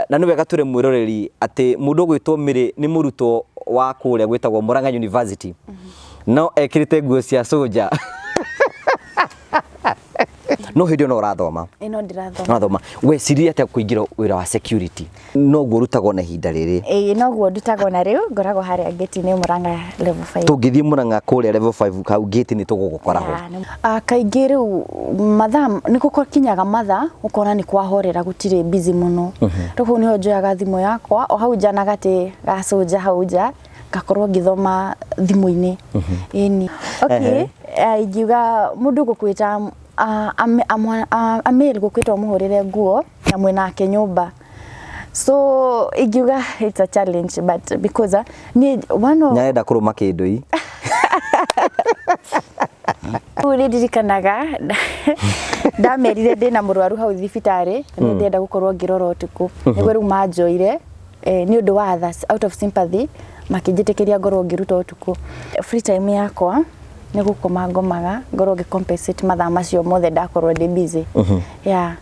Na nĩ wega tũre mwĩroreri atĩ mũndũ ũgwĩtwo Mary nĩ mũrutwo wa kũrĩa gwĩtagwo Murang'a University, no ekĩrĩte nguo cia soja, no hĩndĩ ĩyo no ũrathoma? Ĩno ndĩrathoma. Ũrathoma. Weciririe atĩa kũingĩra wĩra wa security? Noguo ũrutagwo na ihinda rĩrĩ? Ĩĩ, noguo ndutagwo, na rĩu ngoragwo harĩa ngĩti-inĩ Murang'a level 5. Tũngĩthiĩ Murang'a kũrĩa level 5 hau gate-inĩ, tũgũgũkora ho? Kaingĩ rĩu mathaa nĩ gũkinyaga mathaa ũkona nĩ kwahorera, gũtirĩ busy mũno. Rĩu hau nĩho njoyaga thimũ yakwa o hau nja na gatĩ ga cũnja hau nja, ngakorwo ngĩthoma thimũ-inĩ. Ĩni, okay, ingiuga mũndũ gũkwĩta a male gũkwĩta ũmũhũrĩre nguo na mwĩnake nyũmba, so ingiuga it's a challenge, but because niĩ one of Nyarenda kũrũma kĩndũ i. Rĩu nĩ ndirikanaga ndamerire ndĩna mũrwaru hau thibitarĩ na nĩ ndĩrenda gũkorwo ngĩrora ũtukũ, nĩguo rĩu manjoire nĩ ũndũ wa others, out of sympathy, makĩnjĩtĩkĩria ngorwo ngĩruta ũtukũ. Free time yakwa nĩ gũkoma ngomaga, ngorwo ngĩ compensate mathaa macio mothe ndakorwo ndĩ busy, yeah.